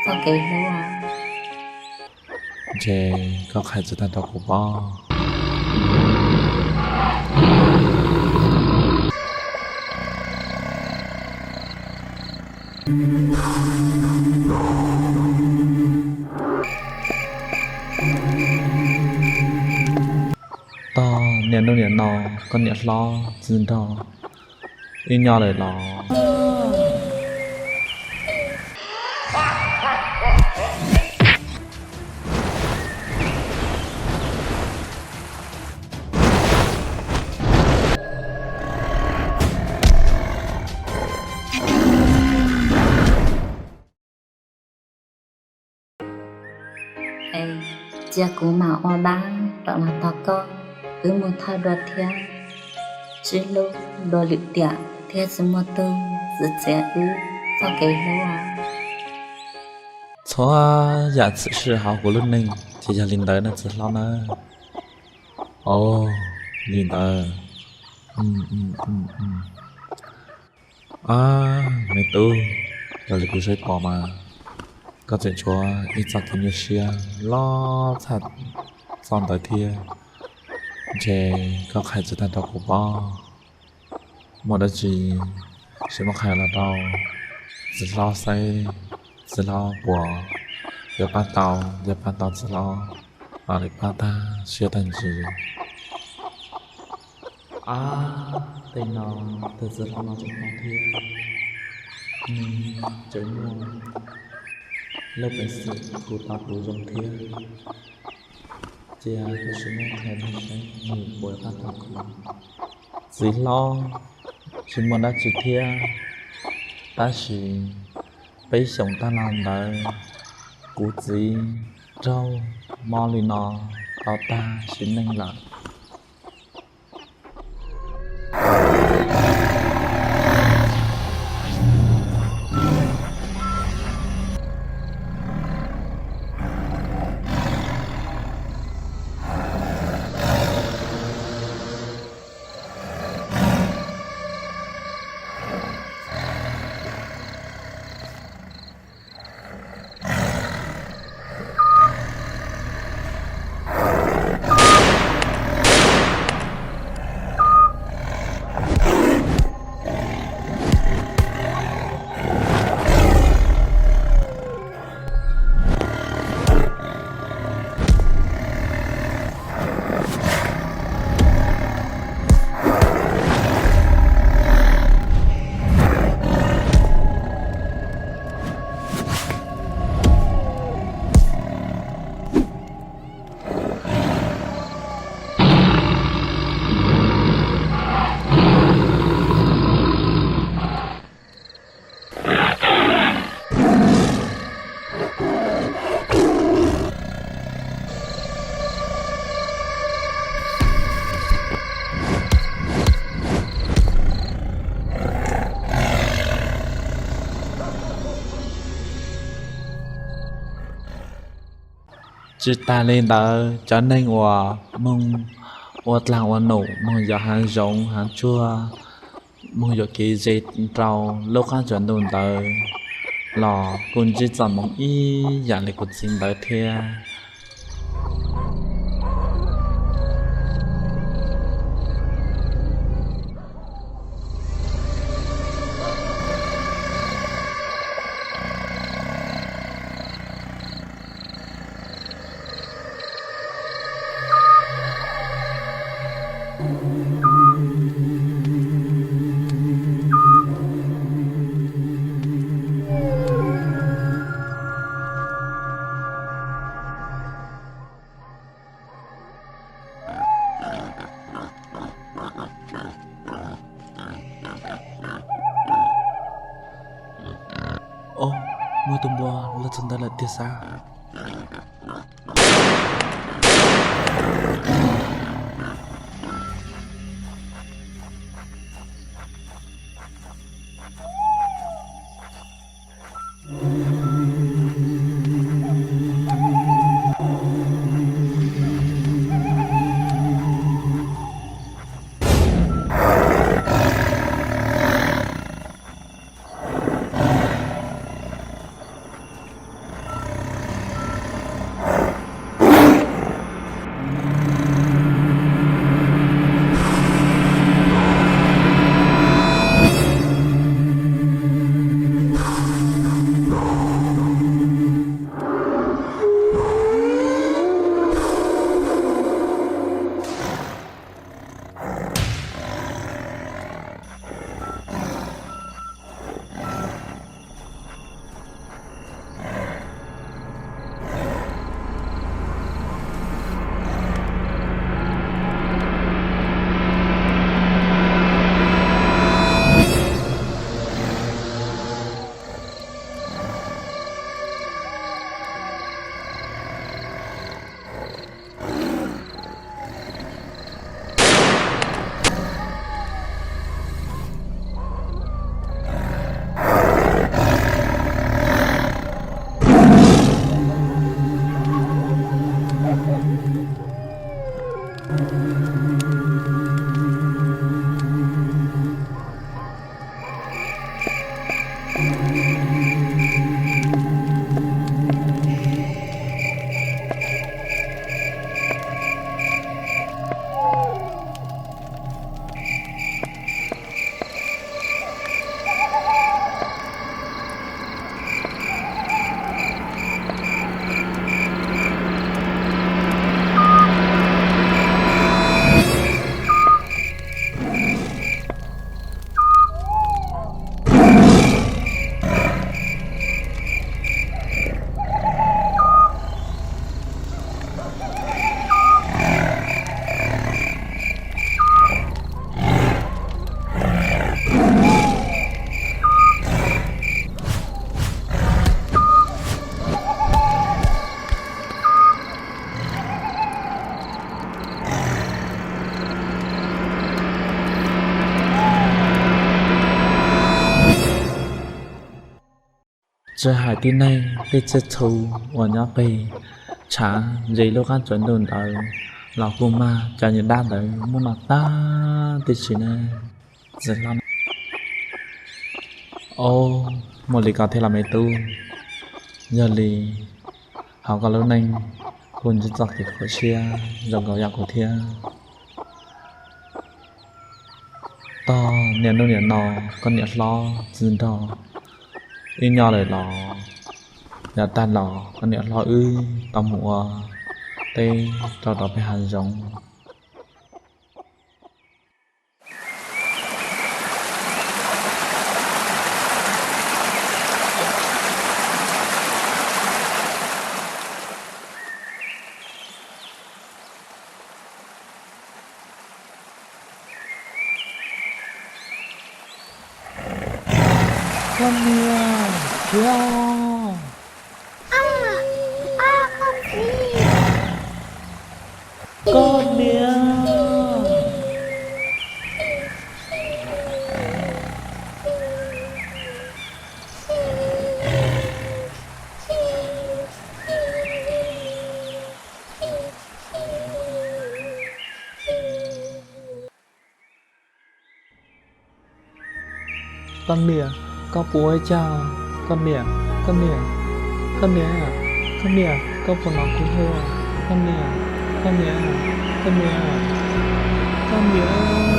txoj kev hlub. Ntshe koj qhia tsis tag rau kuv paub. Tog niaj hnub niam no, koj niam hlob txiv nraug wb nyob lawm los? Es cia kuv mam ua dab rov los tos koj, wb mus thawj dua thiab, sib hlub dua lwm tiam thiab tsis muaj tug txwv txiav wb txoj kev hlub. Txhua yam txhua yam hauv kuv lub neej ces yog li ntawd na txiv hlob na. Ov, li ntawd. Ab, me tub, raws li kuv saib pom mas koj tseem tshuav ib txoj kev nyuaj siab loj tshaj txoj ntawd thiab. Ntshe koj qhia tsis tag rau kuv paub. Muaj dab tsi sim muab qhia los rau txiv hlob saib, txiv hlob puas yuav pab tau, yog pab tau txiv hlob mam li pab tag siab tag ntsws. Ab, tej no tus txiv hlob no tseem paub thiab, nws tseem muaj lub peev xwm hu tau kuv zoo thiab. Cia kuv sim muab qhia nws saib nws puas pab tau kuv. Txiv hlob, tsis muaj dab tsi thiab, tab sis peb xyoos tag los ntawd kuv txiv raug mob li no tau tag sim neej lawm. Tsis tas li ntawd, cov neeg uas moog ua dlaag ua num, moog yos haav zoov haav tsuag, moog yuam kev ze rau lub qaab tsuas ntuj ntawd los kuj ntsib txoj hmoov ib yam li kuv txiv ntawd thiab. Ob, muaj ib tug npua lawv txog ntawd lawm tiag xav. Tsis hais tib neeg tej tsiaj txhu uas nyob qis tshav ze lub qab tsuas ntuj ntawd los kuj mag cov niag dab ntawd muab noj tag tib si ne. Txiv hlob, o, muaj li ko thiab los me tub, yog li ho koj lub neej kuj ntsib txoj kev khuv siab zoo nkaus yam kuv thiab. Tog niaj hnub niam no koj niam hlob tsis nrog wb nyob lawm los, yav tag los koj niam hlob wb tau mus ua teb rau rau peb hav zoov. Koj niam, khiav. Koj niam. Koj niam, koj puas ua cas? Koj niam, koj niam, koj niam, koj niam, koj puas hnov kuv hu? Koj niam, koj niam, koj niam, koj niam,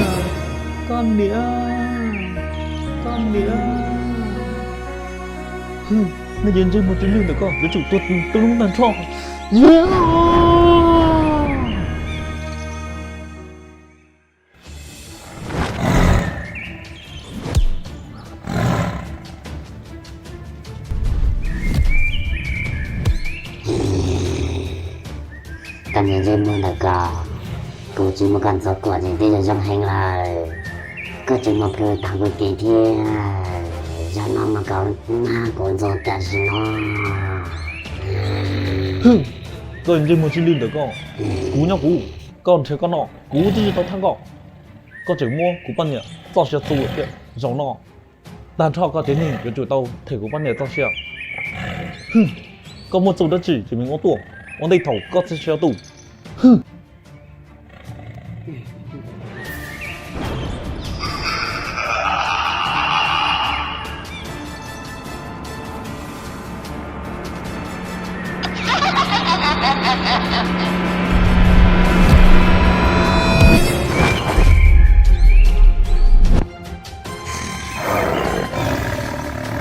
koj niam, koj niam. Hwj, nej cov ntsej muag tsis lwj ntawm ko yuav tsum tuag tu lub ntag nrho. Koj niag ntsej muag ntawm ko, kuv tsis muab koj ntxuav kuam ces twb yog zoo heev lawm. Koj tseem mus plhws tag kuv cev thiab, zaum no mas koj mag kuv ntxuav tam sim no. Hwj, koj ntsej muag tsis lwj ntawm ko, kuv nyob kuv, koj nrhiav koj noj, kuv twb tsis tau thab koj. Koj tseem muab kuv poj niam txoj sia txua thiab, zaum no tag nrho koj tsev neeg yuav tsum tau them kuv poj niam txoj sia. Hwj, koj muaj txuj dab tsi ces me ua tuaj, ua ntej thaum koj txoj sia tu. Hwj.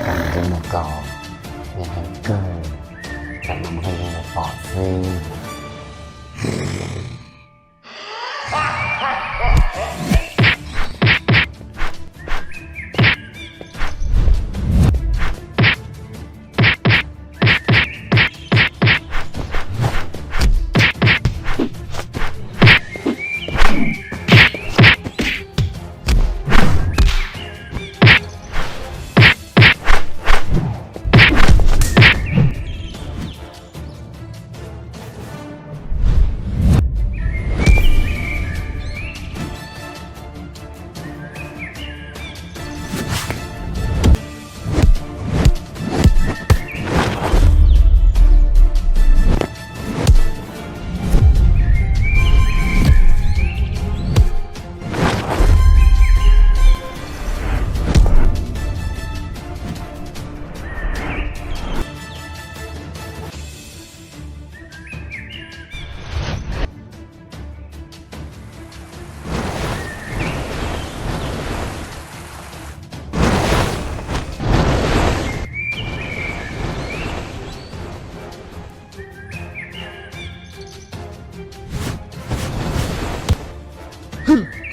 Koj ntsej muag ko, nej heev kawg, zaum no mus ua yeej pom xwb.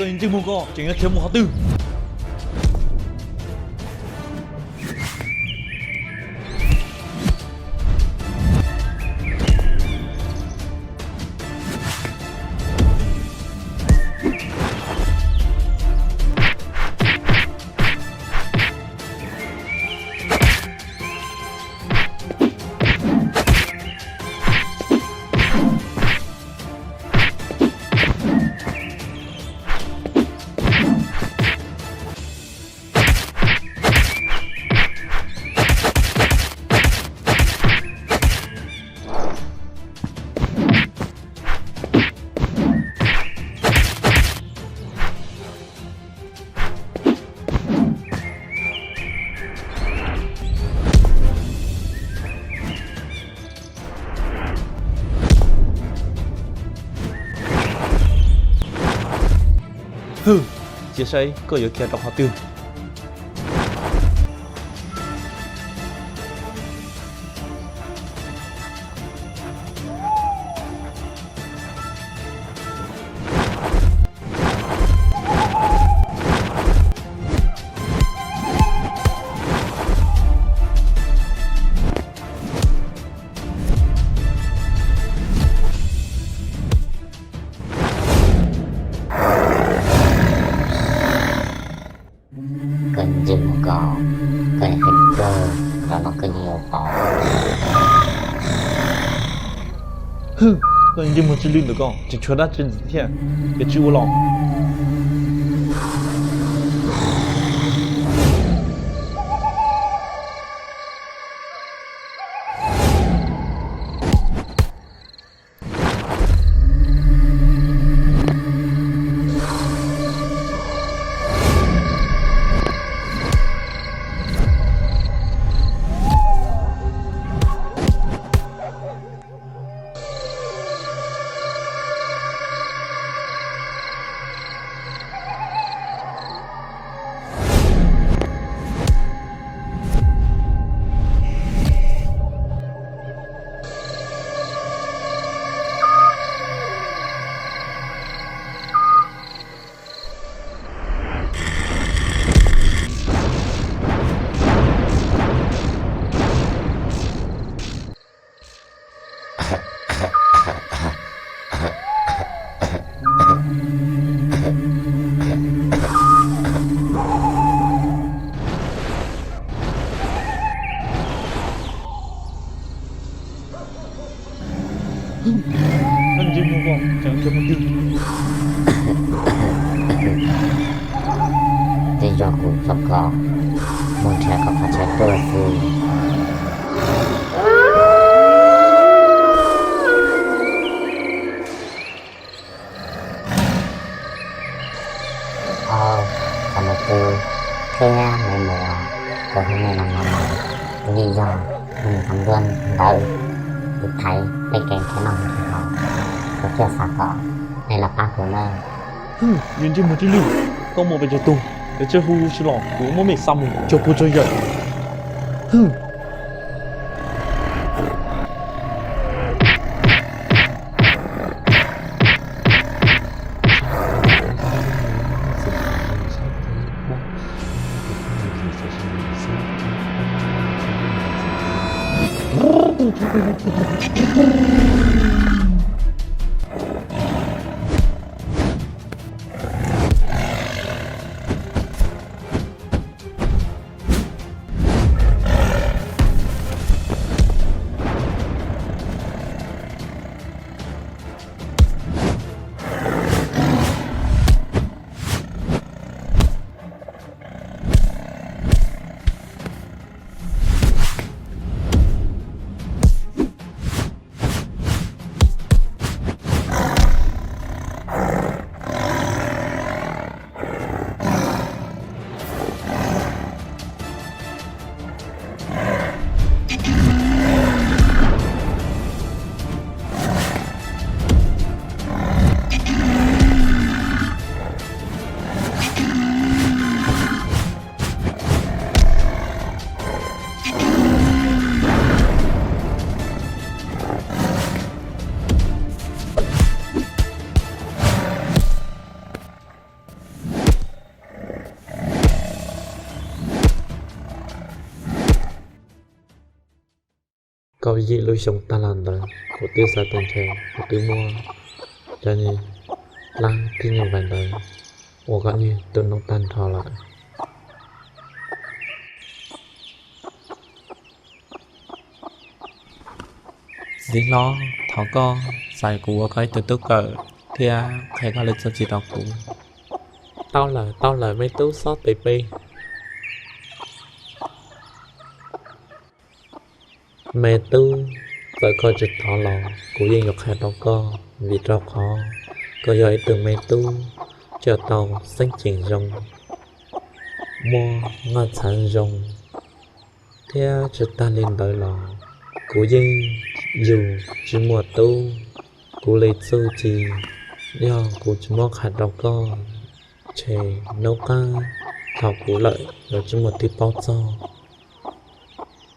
Ntsej muag ko tseem yuav khiav mus qhov twg? Hwm, cia saib koj yuav khiav rau qhov twg. Koj ntsia mus ko, koj heev kawg, qhov no koj yeej yuav pom. Hwm, koj ntsej muag tsis lwj ntawm koj tseem tshuav dab tsi ntxiv thiab, yuav tsis ua los? Koj ntsej muag ko tseem khiav mus twg? Twb yog kuv txoj kos mus nrhiav kom qhov tsheb tuaj xwb. Au, cov me tub thiab me muam, kuv hu nej los no mas vim yog nej mus tau ntuaj ntawd, kuv thaiv peb kev khiav noj khiav haus, kuv thiaj xav kom nej los pab kuv nawb. Hwm, yog ntsej muag tsis lwj, koj muaj pes tsawg tug, yog tsis hu tsis los kuv muab mej xa mus tsuag puag tsuag yawm. Hwm. Tau yim lub xyoo tag los ntawd kuv twb xav tias ntshe kuv twb muab cov plab tib nyuag vais ntawd ua kom nyuag tu noob tag nrho lawm. Txiv hlob, thov koj txais kuv ua koj ib tug tub kawm thiab qhia koj lub txuj ci rau kuv. Tau lawm, tau lawm, me tub xob tes pe. Me tub, txawm koj tsis thov los kuv yeej yuav qhia rau koj, vim rau qhov koj yog ib tug me tub coj tau xeeb ceem zoo, muaj noj txhav zoo, thiab tsis tag li ntawd los kuv yeej yug tsis muaj tub. Kuv li txuj ci, yog kuv tsis muab qhia rau koj, ces hnub qab thaum kuv lawm yuav tsis muaj twg paub txog.